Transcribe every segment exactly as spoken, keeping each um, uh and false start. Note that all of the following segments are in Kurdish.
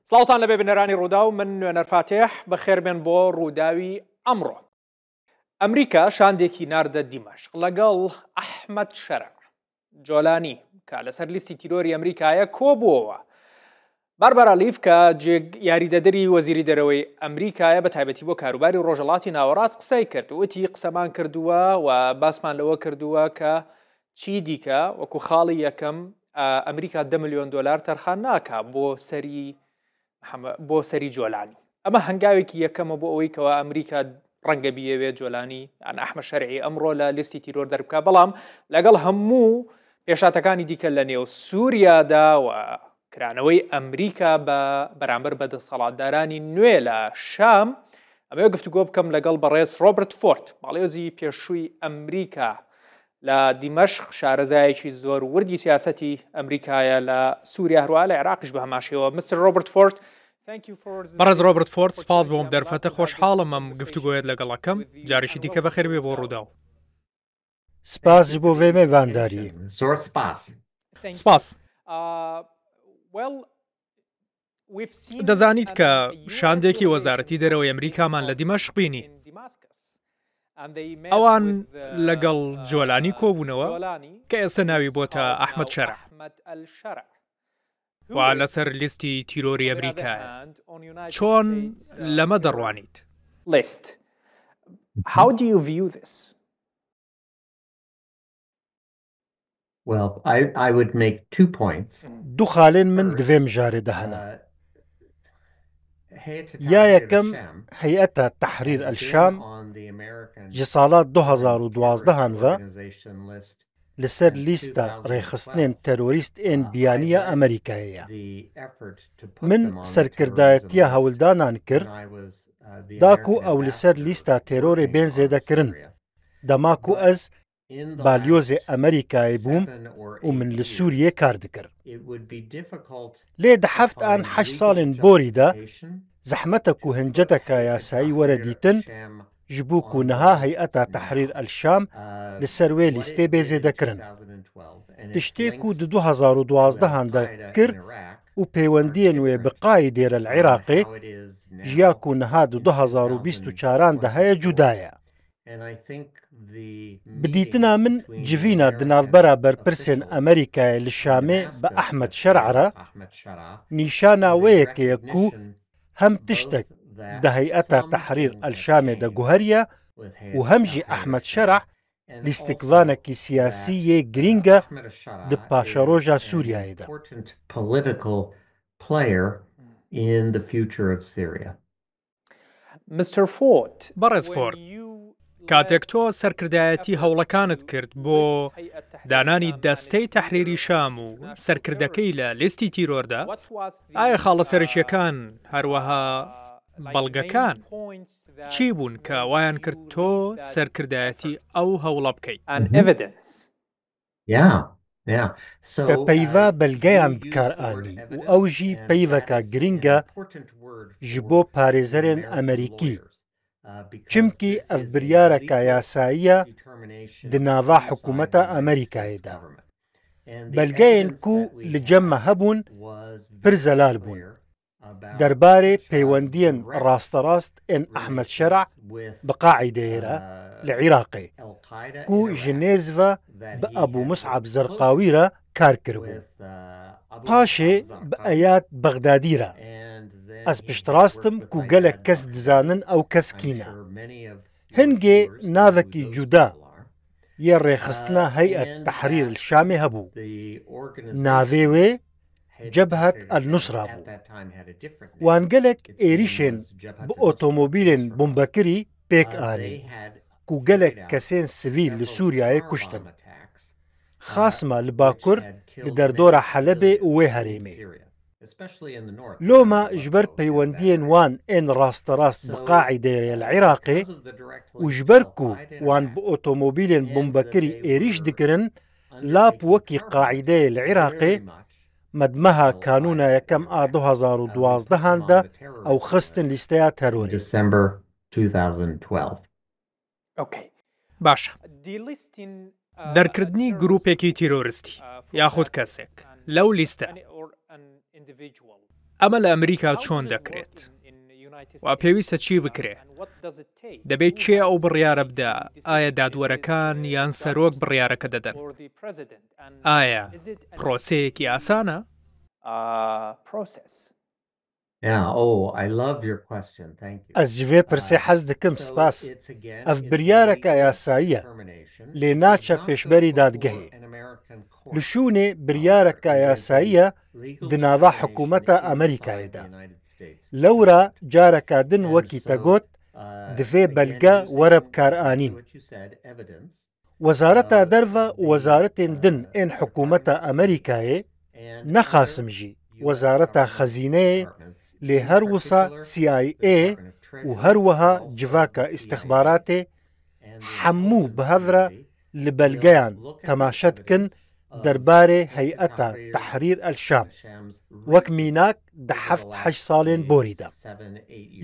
سڵاوتان لەبێ بینەرانی ڕووداو، من نوێنەر فاتح، بەخێر بێن بۆ ڕووداوی ئەمڕۆ. ئەمریکا شاندێکی ناردە دیمەشق لەگەڵ ئەحمەد شەرع جۆلانی، کە لەسەر لیستی تیرۆری ئەمریکایە کۆبووەوە. باربارا لیف، کە جێگ یاریدەدەری وەزیری دەرەوەی ئەمریکایە، بە تایبەتی بۆ کاروباری ڕۆژهەڵاتی ناوەڕاست، قسەی کرد و وتی، قسەمان کردووە و باسمان لەوە کردووە کە چی دیکە وەکو خاڵی یەکەم، ئە، ئەمریکا دە ملیۆن دۆلار تەرخان ناکا بۆ سەری محەممە-، بۆ سەری جۆلانی. ئەمە هەنگاوێکی یەکەمە بۆ ئەوەی کەوا ئەمریکا ڕەنگە بیەوێت جۆلانی، یان ئەحمە شەرعی ئەمڕۆ لە لیستی تیرۆر دەربکا. بەڵام لەگەڵ هەموو پێشاتەکانی دیکە لە نێو سووریادا و کرانەوەی ئەمریکا بە بەرامبەر بە دەسەڵاتدارانی نوێ لە شام، ئەمەوێ گفتوگۆ بکەم لەگەڵ بەڕێز ڕۆبرت فۆرت، باڵیۆزی پێشووی ئەمریکا لە دیمەشق، شارەزایەکی زۆر وردی سیاسەتی ئەمریکایە لە سووریا، هەروە لە عێراقیش بە هەمان شێوە. مستر ڕۆبرت فۆرت، thank you for the بەڕێز ڕۆبرت فۆرت، سپاس بۆم دەرفەتە، خۆشحاڵم ئەم گفتوگۆیەت لەگەڵەکەم. جارێکی دیکە بەخێر بێ بۆ ڕووداو. سپاس بۆ vê mêvandariyê. زۆر سپاس. سپاس. Uh, well, we've seen دەزانیت کە شاندێکی وەزارەتی دەرەوەی ئەمریکامان لە دیمەشق بینی. ئەوان لەگەڵ جۆلانی کۆبوونەوە، کە ئێستا ناوی بۆتە ئەحمەد شەرع، و لەسەر لیستی تیرۆری ئەمریکایە. چۆن لەمە دەڕوانیت؟ List. How do you view this? Well, I, I would make two points. دوو خالên min di vê mijarê de hene. Uh, Heyet Ya Tahrir yekem al-Sham, Heyeta Tehrîr el-Şam, ji sala du hazar û duazdehan ve li ser lîsta rêxistinên terorîst ên biyaniya Amerîkayê ye. Min serkirdayetiya hewldanan kir, da ku ew li ser lîsta terorê bên zêdekirin, dema ku ez balyozê Amerîkayê bûm û min li Sûriyê kar dikir. Lê di heft an heşt salên borî de zehmet e ku hinceteka yasayî were dîtin, ji bo ku niha Heyeta Tehrîr el-Şam li ser wê lîstê bê zêdekirin. Tiştê ku di du hazar û duazdehan de kir û peywendiyên wê bi Qaîdê re li Iraqê, ji ya ku niha di du hazar û bîst û çaran de heye, cuda ye. Bi dîtina min, civîna di navbera berpirsên Amerîkayê li Şamê bi Ehmed Şer'a re nîşana wê yekê ye ku hem tiştek di Heyeta Tehrîr el Şamê de guheriye û hem jî Ehmed Şer'a lîstikvanekî siyasî yê girîng e di paşeroja Sûriyeyê de. Mister Ford, بەڕێز فۆرد، کاتێک تۆ سەرکردایەتی هەوڵەکانت کرد بۆ دانانی دەستەی تەحریری شام و سەرکردەکەی لە لیستی تیرۆردا، ئایا خاڵە سەرەکیەکان، هەروەها بەڵگەکان چی بوون کە وایان کرد تۆ سەرکردایەتی ئەو هەوڵە بکەیت؟ An evidence. Te peyva belgeyan bi kar anî û ew jî peyveka girîng e ji bo parêzerên Amerîkî, çimkî ev biryareka yasayî ye di nava hikûmeta Amerîkayê de. Belgeyên ku li cem me hebûn pir zelal bûn. Derbarê peywendiyên rasterast ên Ehmed Şer'a bi Qaîdeyê re li Iraqê, ku ji nêz ve bi Ebû Mus'ab Zerqawî re kar kiribû. Paşê bi Eyad Bexdadî re. Ez piştrast im ku gelek kes dizanin ew kes kî ne. Hingê navekî cuda yê rêxistina Heyet Tehrîr li Şamê hebû. Navê wê Cebhet el Nusra bû. Wan gelek êrîşên bi otomobîlên bombekirî pêk anî, ku gelek kesên sivîl li Sûriyeyê kuştin. Xasma li Bakur, li derdora Helebê û wê herêmê. Loma ji ber peywendiyên wan ên rasterast bi Qaîdeyê li Iraqê û ji ber ku wan bi otomobîlên bombekirî êrîş dikirin, lap wekî Qaîdeyê li Iraqê, me di meha Kanûna yekem a du hazar û duazdehan de ew xistin lîsteya terorê. December two thousand twelve. Okay. باشە. Delisting, uh, دەرکردنی گروپێکی تیرۆریستی یاخود کەسێک لەو لیستە ئەمە لە ئەمریکا چۆن دەکرێت؟ وا پێویستە چی بکرێ؟ دەبێت کێ ئەو بڕیارە بدا؟ ئایا دادوەرەکان یان سەرۆک بڕیارەکە دەدەن؟ ئایا پرۆسەیەکی ئاسانە؟ ئەز ji vê pirsê hez dikim, spas. Ev biryareka yasayî ye, lê naçe pêşberî dadgehê. Li şûnê biryareka yasayî ye di nava hikûmeta Amerîkayê de. Lewra careka din, wekî te got, divê belge were bikaranîn. Wezareta Derve û wezaretên din ên hikûmeta Amerîkayê, nexasim jî Wezareta Xezîneyê, lê her wisa C I A û her wiha civaka îstixbaratê, hemû bi hev re li belgeyan temaşe dikin derbarê Heyeta Tehrîr el Şam. Wek mînak, di heft heşt salên borî de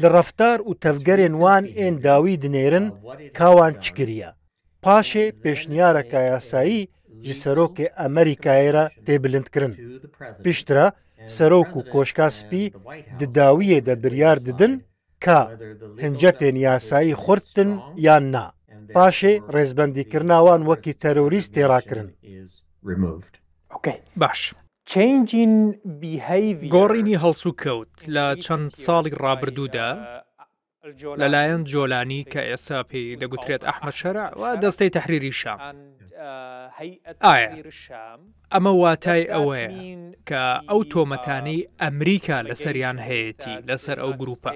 li reftar û tevgerên wan ên dawî dinêrin ka wan çi kiriye. Paşê pêşniyareka yasayî ji Serokê Amerîkayê re tê bilindkirin. Piştre Serok û Koşka Spî di dawiyê de biryar didin ka hincetên yasayî xurt in yan na. Paşê rêzbendîkirina wan wekî terorîst tê rakirin. Baş. گۆڕینی هەڵسوکەوت لە چەند ساڵی ڕابردوودا لەلایەن جۆلانی، کە ئێستا پێی دەگوترێت ئەحمەد شەرع، و دەستەی تەحریری شام. ئایا ئەمە واتای ئەوەیە کە ئەو تۆمەتانەی ئەمریکا لەسەریان هەیەتی لەسەر ئەو گروپە،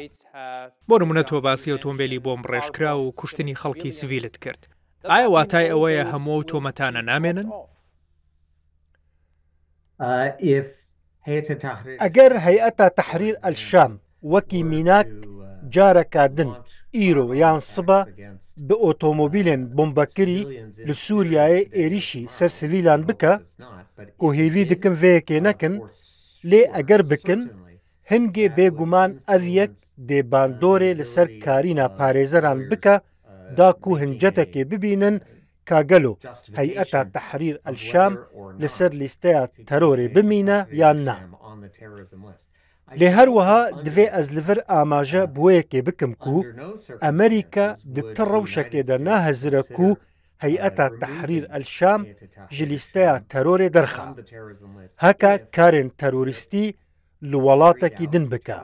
بۆ نمونە تۆ باسی ئۆتۆمبیلی بۆمب ڕێژکرا و کوشتنی خەڵکی سڤیلت کرد، ئایا واتای ئەوەیە هەموو ئەو تۆمەتانە نامێنن؟ ئەگەر Heyeta Tehrîr el Şam wekî mînak careka din îro yan sibe bi otomobîlên bombekirî li Sûriyeyê êrîşî ser sivîlan bike, ku hêvî dikim vê yekê nekin, lê eger bikin, hingê bêguman ev yek dê bandorê li ser karîna parêzeran bike, da ku hincetekê bibînin ka gelo Heyeta Tehrîr el Şam li ser lîsteya terorê bimîne yan na. Lê her wiha divê ez li vir amaje bi wê yekê bikim ku Amerîka di ti rewşekê de nahezire ku Heyeta Tehrîr el Şam ji lîsteya terorê derxa. Heke karên terorîstî li welatekî din bike.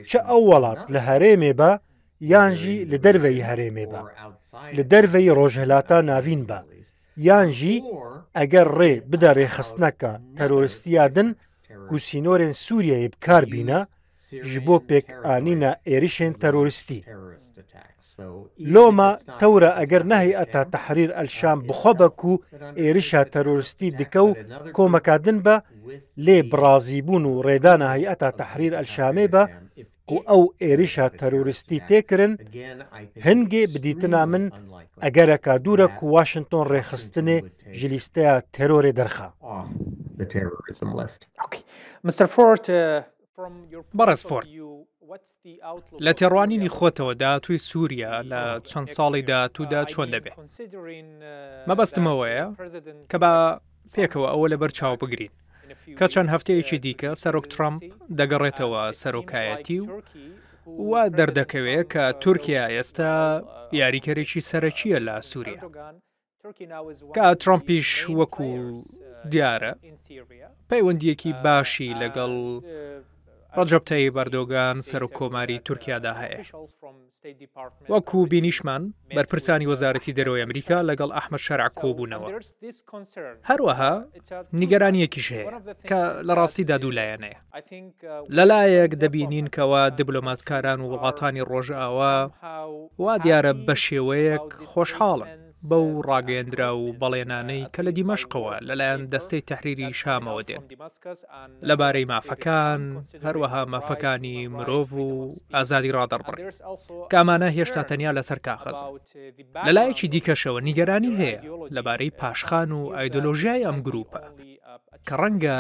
Çi ew welat li herêmê be yan jî li derveyî herêmê be, li derveyî Rojhilata Navîn be, yan jî eger rê bide rêxistineke terorîstiya din ku sînorên Sûriyeyê bi kar bîne ji bo pêkanîna êrişên terorîstî. Loma tewra eger ne Heyeta Tehrîr el Şam bi xwe be ku êrişa terorîstî dike û komeka din be, lê bi razîbûn û rêdana Heyeta Tehrîr el Şamê be ku ew êrişa terorîstî tê kirin, hingê bi dîtina min egereka dûr e ku Washington rêxistinê ji lîsteya terorê derxa. Mister Ford, بەڕێز فۆرد، لە تێڕوانینی خۆتەوە داهاتووی سووریا لە چەند ساڵی داهاتوودا چۆن دەبێ؟ مەبەستمەوەیە کە با پێکەوە ئەوە لەبەر چاو بگرین کە چەند هەفتەیەکی دیکە سەرۆک ترامپ دەگەڕێتەوە سەرۆکایەتی و وا دەردەکەوێت کە تورکیا ئێستا یاریکەرێکی سەرەکیە لە سووریا. کە ترامپیش وەکو دیارە پەیوەندیەکی باشی لەگەڵ ڕەجەب تەیب ئەردۆگان سەرۆک کۆماری تورکیادا هەیە. وەکو بینیشمان بەرپرسانی وەزارەتی دەرەوەی ئەمریکا لەگەڵ ئەحمەد شەرع کۆبوونەوە. هەروەها نیگەرانیەکیش هەیە کە لە ڕاستیدا دوو لایەنەیە. لەلایەک دەبینین کەوا دیبلۆماتکاران و وڵاتانی ڕۆژئاوا وا دیارە بە شێوەیەک خۆشحاڵن بەو ڕاگەیەندرا و بەڵێنانەی کە لە دیمەشقەوە لەلایەن دەستەی تەحریری شامەوە دێن لەبارەی مافەکان، هەروەها مافەکانی مرۆڤ و ئازادی ڕادەربڕین، کە ئەمانە هێشتا تەنیا لەسەر کاغەزن. لەلایەکی دیکەشەوە نیگەرانی هەیە لەبارەی پاشخان و ئایدۆلۆژیای ئەم گروپە، کە ڕەنگە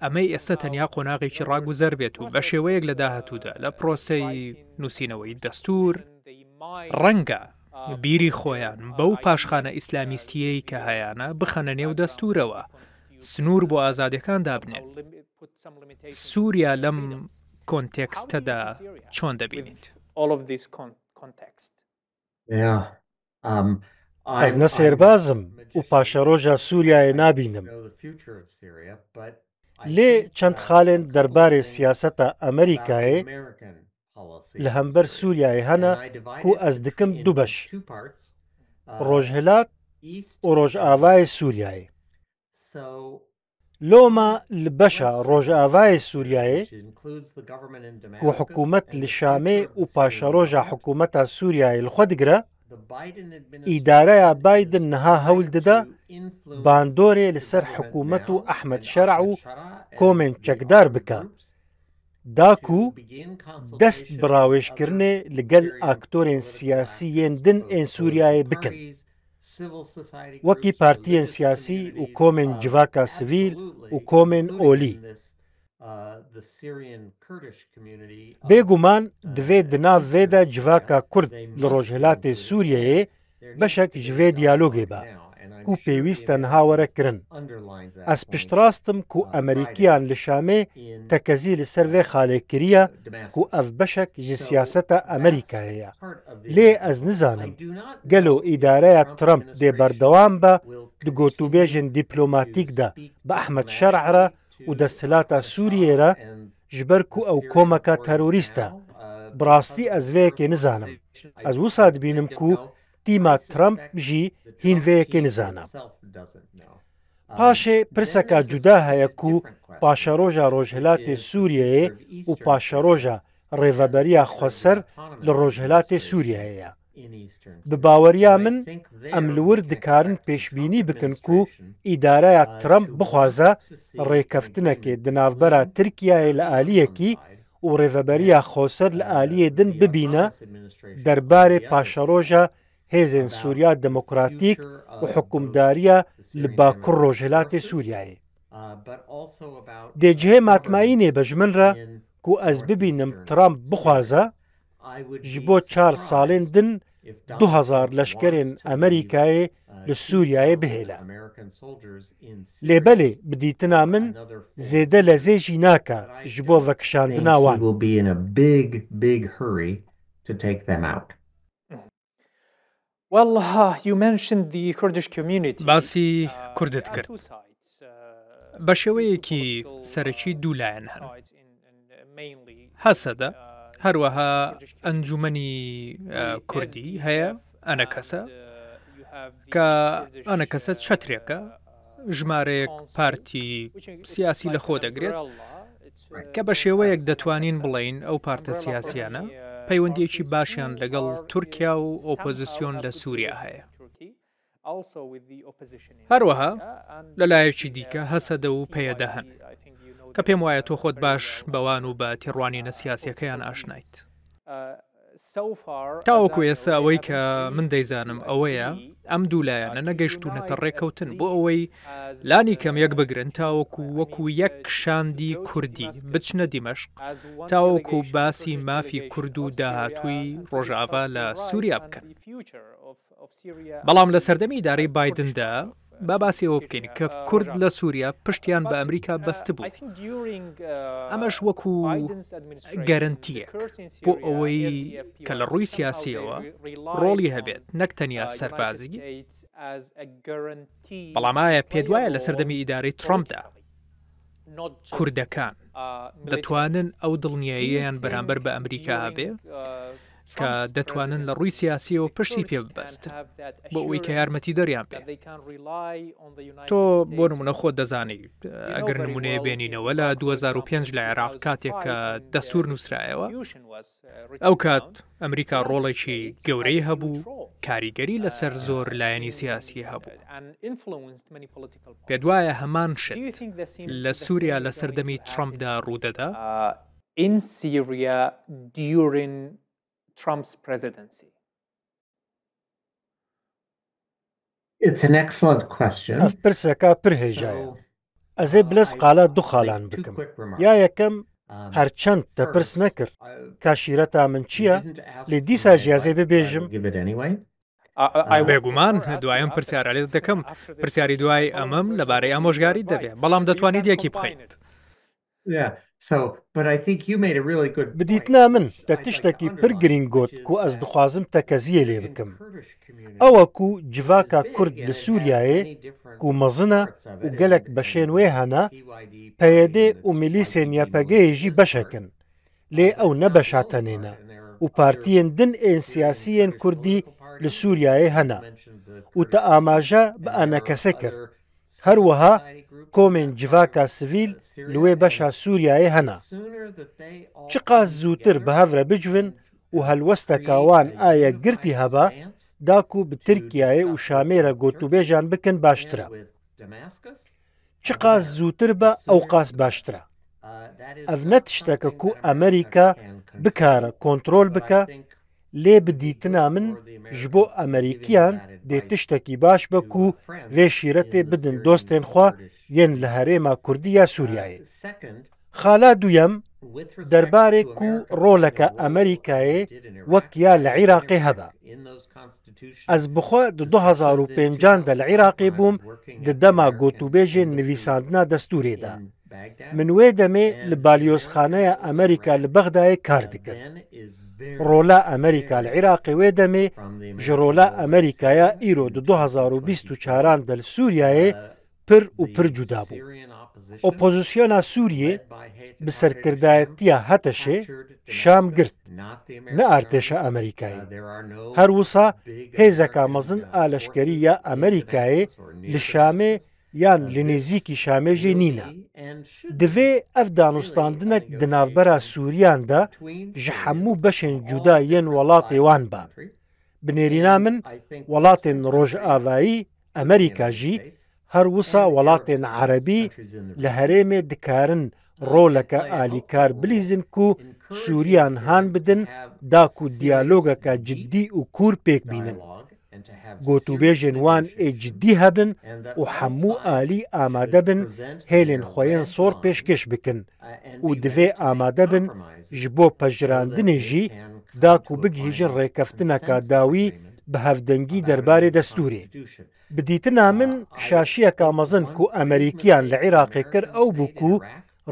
ئەمەی ئێستا تەنیا قۆناغێکی ڕاگوزەر بێت و بە شێوەیەک لە داهاتوودا لە پرۆسەی نووسینەوەی دەستور ڕەنگە بیری خۆیان بەو پاشخانە ئیسلامیستیەی کە هەیانە بخەنە نێو دەستورەوە سنوور بۆ ئازادیەکان دابنێن. سووریا لەم کۆنتێکستەدا چۆن دەبینیت؟ Ez ne sêrbaz im û paşeroja Sûriyeyê nabînim. Lê çend xalên derbarê siyaseta Amerîkayê li hember Sûriyeyê hene ku ez dikim du beş, Rojhilat û Rojavayê Sûriyeyê. Loma li beşa Rojavayê Sûriyeyê ku hikûmet li Şamê û paşeroja hikûmeta Sûriyeyê li xwe digire, îdareya Biden niha hewl dide bandorê li ser hikûmet û Ehmed Şer'a û komên çekdar bike. Da ku dest bi rawêjkirinê li gel aktorên siyasî yên din ên Sûriyeyê bikin, wekî partiyên siyasî û komên civaka sivîl û komên olî. Bêguman divê di nav vê de civaka Kurd li Rojhilatê Sûriyeyê beşek ji vê diyalogê be, ku pêwîst e niha were kirin. Ez piştrast im ku Amerîkiyan li Şamê tekezî li ser vê xalê kiriye ku ev beşek ji siyaseta Amerîkayê ye. Lê ez nizanim, gelo îdareya Trump dê berdewam be di gotûbêjên dîplomatîk de bi Ehmed Şer'a re û desthilata Sûriyê re, ji ber ku ew komeka terorîst e. Bi rastî ez vê yekê nizanim. Ez wisa dibînim ku tîma Trump jî hîn vê yekê nizane. Paşê pirseka cuda heye ku paşeroja Rojhilatê Sûriyeyê û paşeroja Rêveberiya Xweser li Rojhilatê Sûriyeyê ye. Bi baweriya min, em li wir dikarin pêşbînî bikin ku îdareya Trump bixwaze rêkeftinekê di navbera Tirkiyeyê li aliyekî û Rêveberiya Xweser li aliyê din bibîne derbarê paşeroja Hêzên Sûriya Demokratîk û hikûmdariya li Bakur Rojhilatê Sûriyeyê. Dê cihê matmayînê be ji min re ku ez bibînim Trump bixwaze ji bo çar salên din du hezar leşkerên Amerîkayê li Sûriyeyê bihêle. Lê belê, bi dîtina min, zêde lezê jî nake ji bo vekişandina wan. باسی کوردت کرد. بە شێوەیەکی سەرەکی دوو لایەن هەن. هەسەدە، هەروەها ئەنجومەنی کوردی هەیە، ئەنەکەسە، کە ئەنەکەسە چەترێکە، ژمارەیەک پارتی سیاسی لە خۆ دەگرێت، کە بە شێوەیەک دەتوانین بڵێین ئەو پارتە سیاسیانە پەیوەندیەکی باشیان لەگەڵ تورکیا و ئۆپۆزیسیۆن لە سووریا هەیە. هەروەها لە لایەکی دیکە هەسەدە و پەیەدە هەن، کە پێم وایە تۆ خۆت باش بەوان و بە تێڕوانینە سیاسیەکەیان ئاشنایت. تاوەکو ئێستا ئەوەی کە من دەیزانم ئەوەیە، ئەم دوو لایەنە نەگەیشتوونەتە ڕێکەوتن بۆ ئەوەی لانی کەم یەک بگرن، تاوەکو وەکو یەک شاندی کوردی بچنە دیمەشق، تاوەکو باسی مافی کورد و داهاتووی ڕۆژاڤا لە سووریا بکەن. بەڵام لە سەردەمی ئیدارەی بایدندا با باسی ئەوە بکەین کە کورد لە سووریا پشتیان بە ئەمریکا بەستبوو. ئەمەش وەکو گەرنتیەک بۆ ئەوەی کە لە ڕووی سیاسیەوە ڕۆڵی هەبێت، نەک تەنیا سەربازی. بەڵام ئایا پێت وایە لە سەردەمی ئیدارەی ترەمپدا کوردەکان دەتوانن ئەو دڵنیاییەیان بەرامبەر بە ئەمریکا هەبێ کە دەتوانن لە ڕووی سیاسیەوە پشتی پێ ببەستن بۆ ئەوەی کە یارمەتی دەریان بێ؟ تۆ بۆ نمونە خۆت دەزانی، ئەگەر نمونەیە بێنینەوە، لە دوو هەزار و پێنج لە عێراق کاتێک کە دەستور نووسرایەوە، ئەو کات ئەمریکا ڕۆڵێکی گەورەی هەبوو، کاریگەری لەسەر زۆر لایەنی سیاسی هەبوو. پێت وایە هەمان شت لە سووریا لە سەردەمی ترەمپدا ڕوودەدا؟ In Syria during Trump's presidency. It's an excellent question. Ev pirseka pir hêja ye. Ez ê bilez qala du xalan bikim. Ya yekem, her çend te pirs nekir ka şîreta min çi ye, lê dîsa jî ez ê bibêjim. بێگومان، دوایین پرسیارە لێت دەکەم. پرسیاری دوای ئەمەم لەبارەی ئامۆژگاری دەبێ، بەڵام دەتوانیت یەکی بخەیت. Bi dîtina min te tiştekî pir girîng got ku ez dixwazim te keziyê lê bikim. Ew e ku civaka Kurd li Sûriyeyê ku mezin e û gelek beşên wê hene, P Y D û milîsên Y P G'yê jî beşek in. Lê ew ne beşa tenê ne û partiyên din ên siyasî yên Kurdî li Sûriyeyê hene û te amaje bi enekese kir. Her wiha komên civaka sivîl li wê beşa Sûriyeyê hene. Çiqas zûtir bi hev re bicivin û helwesteka wan a yekgirtî heba, da ku bi Tirkiyeyê û Şamê re gotûbêjan bikin baştir e. Çiqas zûtir be, ewqas baştir e. Ev ne tiştek e ku Amerîka bikare kontrol bike, lê bi dîtina min ji bo Amerîkiyan dê tiştekî baş be ku vê şîretê bidin dostên xwe yên li herêma Kurdî ya Sûriyeyê. Xala duyem, derbarê ku roleke Amerîkayê wek ya li Iraqê hebe. Ez bi xwe di du hezar û pêncan de li Iraqê bûm, di dema gotûbêjên nivîsandina destûrê de. Min wê demê li balyozxaneya Amerîka li Bexdayê kar dikir. Rola Amerîka li Iraqê wê demê ji rola Amerîkaya îro di du hezar û bîst û çaran de li Sûriyeyê pir û pir cuda bû. Opozisyona Sûriyê bi serkirdayetiya HTŞê Şam girt, ne artêşa Amerîkayê. Her wisa hêzeka mezin a leşkerî ya Amerîkayê li Şamê yan li nêzîkî Şamê jî nîne. Divê ev danûstandinek di navbera Sûriyan de ji hemû beşên cuda yên welatê wan be. Bi nêrîna min, welatên Rojavayî, Amerîka jî, her wisa welatên Erebî li herêmê dikarin roleke alîkar bilîzin ku Sûriyan han bidin da ku diyalogeke cidî û kûr pêk bînin. Gotûbêjên wan ê cidî hebin û hemû alî amade bin hêlên xwe yên sor pêşkêş bikin û divê amade bin ji bo pejirandinê jî da ku bigihîjin rêkeftineka dawî bi hevdengî derbarê destûrê. Bi dîtina min şaşiyeka mezin ku Amerîkiyan li Iraqê kir ew bû ku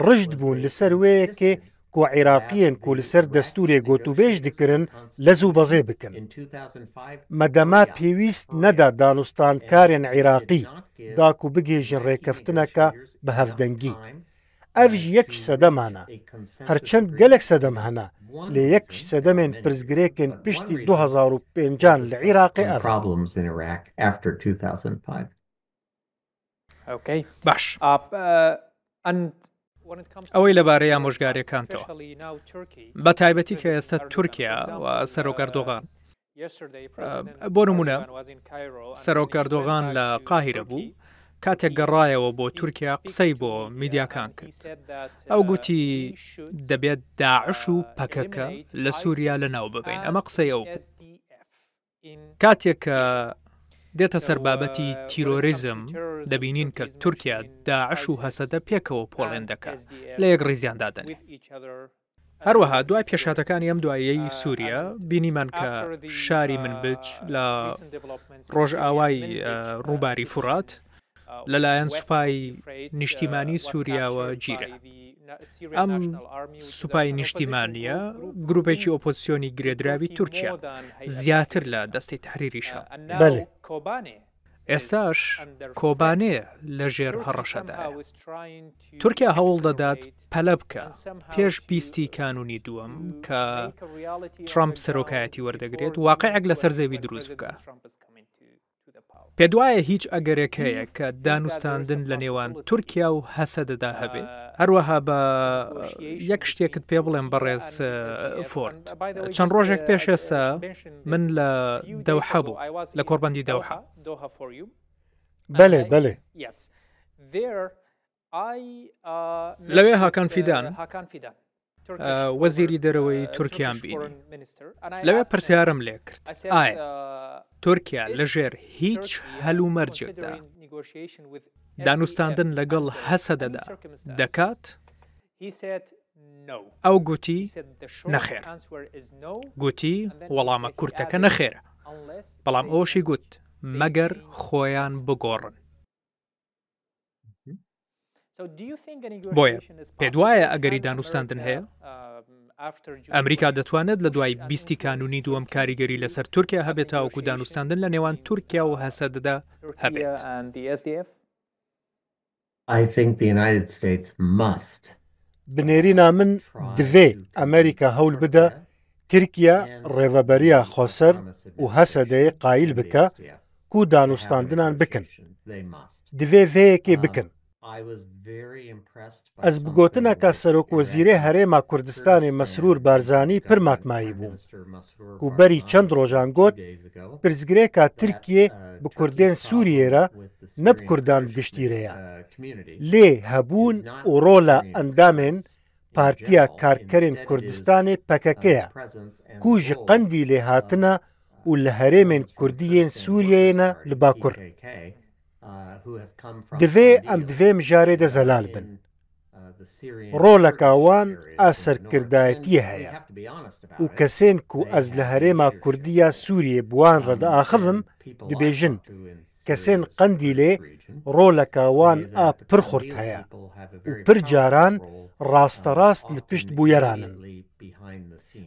rijd bûn li ser wê yekê ku Iraqiyên ku li ser destûrê gotûbêj dikirin lez û bezê bikin. Me dema pêwîst neda danûstankarên Iraqî da ku bigihêjin rêkeftineke bi hevdengî. Ev ji yek ji sedeman e. Her çend gelek sedem hene, lê yek ji sedemên pirsgirêkên piştî du hezar û pêncan li Iraqê ev e. Problems in Iraq after two thousand five. Okay. Baş. Uh, uh, and when it comes to ئەوەی لەبارەی ئامۆژگاریەکانتەوە. Especially now Turkey, بە تایبەتی کە ئێستا تورکیا و سەرۆک ئەردۆغان. Yesterday, President بۆ نمونە Erdogan was in Cairo and سەرۆک ئەردۆغان لە قاهیرە بوو. Turkey. کاتێک گەڕایەوە بۆ تورکیا، قسەی بۆ میدیاکان کرد. ئەو گوتی دەبێت داعش و پەکەکە لە سووریا لە ناو ببین. ئەمە قسەی ئەو بوو. کاتێک کە دێتە سەر بابەتی تیرۆریزم، دەبینین کە تورکیا داعش و هەسەدە پێکەوە پۆڵێن دەکات، لە یەک ڕیزیان دادەنێ. هەروەها دوای پێشهاتەکانی ئەم دواییەی سووریا، بینیمان کە شاری منبج لە ڕۆژئاوای ڕووباری فورات لەلایەن سوپای نیشتیمانی سووریاوە گیرە. ئەم سوپای نیشتیمانیە گروپێکی ئۆپۆزیسیۆنی گرێدراوی تورکیا، زیاتر لە دەستەی تەحریری شام. بەڵێ. ئێستاش کۆبانێ لە ژێر هەڕەشەدایە. تورکیا هەوڵ دەدات پەلە بکە پێش بیستی کانونی دووەم کە ترامپ سەرۆکایەتی وەردەگرێت، واقعێک لەسەر زەوی دروست بکە. پێدوایە هیچ ئەگەرێک هەیە کە دانوستاندن لە نێوان تورکیا و هەسەدەدا هەبێ؟ هەروەها بە یەک شتێکت پێ بڵێم بەڕێز فۆرد، چەند ڕۆژێک پێش ئێستا من لە دەوحە بوو، لە کۆربەندی دەوحە. بەڵێ بەڵێ. لەوێ هاکان فیدان وەزیری دەرەوەی تورکیان بینی. لەوێ پرسیارم لێ کرد، ئایا تورکیا لە ژێر هیچ هەل و مەرجێکدا دانوستاندن لەگەڵ هەسەدەدا دەکات؟ ئەو گوتی نەخێر. گوتی وەڵامە کورتەکە نەخێرە. بەڵام ئەوەشی گوت، مەگەر خۆیان بگۆڕن. بۆیە پێت وایە ئەگەری دانوستاندن هەیە؟ ئەمریکا دەتوانێت لە دوای بیستی کانونی دووەم کاریگەری لەسەر تورکیا هەبێت، تاوەکو دانوستاندن لە نێوان تورکیا و هەسەدەدا هەبێت؟ I think the United States must. Binêrîna min, divê Amerîka hewl bide Tirkiye rêveberiya xweser û H S D'yê qayîl bike ku danûstandinan bikin. Divê vê yekê bikin. Ez bi gotineka serokwezîrê Herêma Kurdistanê Mesrûr Barzanî pir matmayî bûm, ku berî çend rojan got, pirsgirêka Tirkiyê bi Kurdên Sûriyê re ne bi Kurdan bi giştî re ye. Lê hebûn û rola endamên Partiya Karkerên Kurdistanê P K K ye, ku ji Qendîlê hatine û li herêmên Kurdî yên Sûriyeyê ne li Bakur. Divê em di vê mijarê de zelal bin. Roleka wan a serkirdayetiyê heye û kesên ku ez li herêma Kurdî ya Sûriyê bi wan re diaxivim, dibêjin, kesên Qendîlê roleka wan a pir xurt heye û pir caran rasterast li pişt bûyeran in.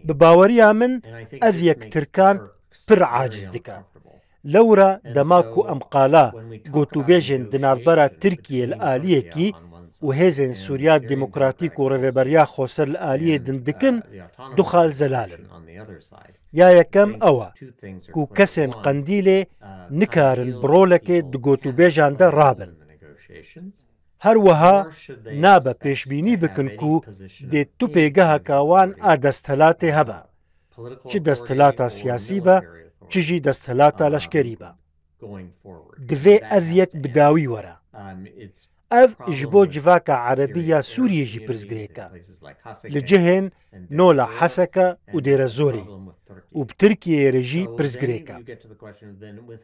Bi baweriya min ev yek Tirkan pir aciz dike. Lewra dema ku em qala gotûbêjên di navbera Tirkiyê li aliyekî û hêzên Sûriya Demokratîk û Rêveberiya Xweser li aliyê din dikin, du xal zelal in. Ya yekem ew e ku kesên Qendîlê nikarin bi rolekê di gotûbêjan de rabin. Her wiha nabe pêşbînî bikin ku dê tu pêgeheka wan a desthilatê hebe, çi desthilata siyasî be, çi jî desthilata leşkerî be. Divê ev yek bi dawî were. Ev ji bo civaka erebî ya Sûriyê jî pirsgirêk e. Li cihên Nola, Heseke û Dêrezorê û bi Tirkiyeyê re jî pirsgirêk e.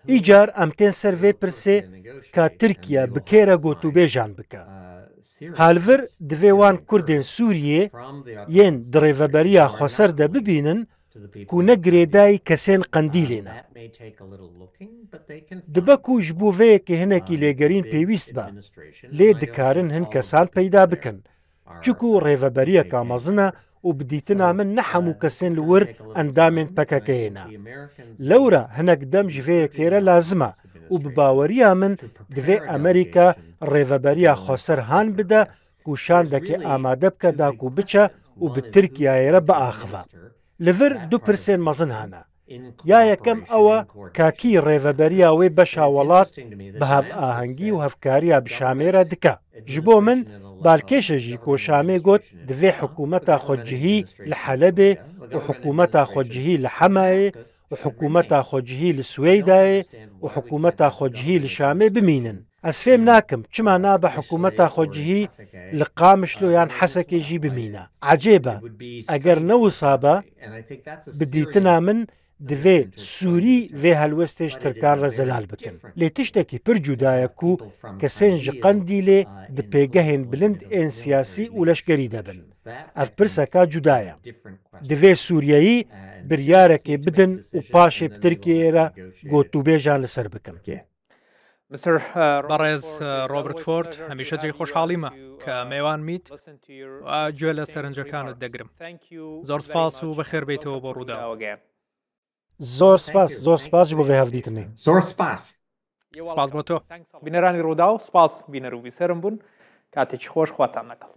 Îcar em tên ser vê pirsê ka Tirkiye bi kê re gotûbêjan bike. Halvir divê wan Kurdên Sûriyê yên di rêveberiya xweser de bibînin ku ne girêdayî kesên Qendîlê ne. Dibe ku ji bo vê yekê hinekî lêgerîn pêwîst be, lê dikarin hin kesan peyda bikin. Çiku rêveberiyeka mezin e û bi dîtina min ne hemû kesên li wir endamên P K K'yê ne. Lewra hinek dem ji vê yekê re lazim e û bi baweriya min divê Amerîka rêveberiya xweser han bide ku şandekê amade bike da ku biçe û bi Tirkiyeyê re biaxive. Li vir du pirsên mezin hene. Ya yekem ew e ka kî rêveberiya wê beşa welat bi hevahengî û hevkariya bi Şamê re dike. Ji bo min balkêş e jî ku Şamê got divê hikûmeta xwecihî li Helebê û hikûmeta xwecihî li Hemayê û hikûmeta xwecihî li Swêydayê û hikûmeta xwecihî li Şamê bimînin. Ez fêm nakim çima nabe hikûmeta xwecihî li Qamişlo yan Hesekê jî bimîne. Ecêb e. Eger ne wisa be, bi dîtina min divê Sûrî vê helwestê ji Tirkan re zelal bikin. Lê tiştekî pir cuda ye ku kesên ji Qendîlê di pêgehên bilind ên siyasî û leşkerî de bin. Ev pirseka cuda ye. Divê Sûriyeyî biryarekê bidin û paşê bi Tirkiyeyê re gotûbêjan li ser bikin. Bەڕێز ڕۆبرت فۆرد، هەمیشە جێی خۆشحاڵیمە کە مێوان میت و گوێ لە سەرنجەکانت دەگرم. زۆر سپاس و بەخێر بیتەوە بۆ ڕووداو. زۆر سپاس، زۆر سپاس ji bo vê hevdîtinê. زۆر سپاس. سپاس بۆ تۆ. بینەرانی ڕووداو، سپاس بینەر و بیسەرم بوون. کاتێکی خۆش، خواتان لەگەڵ.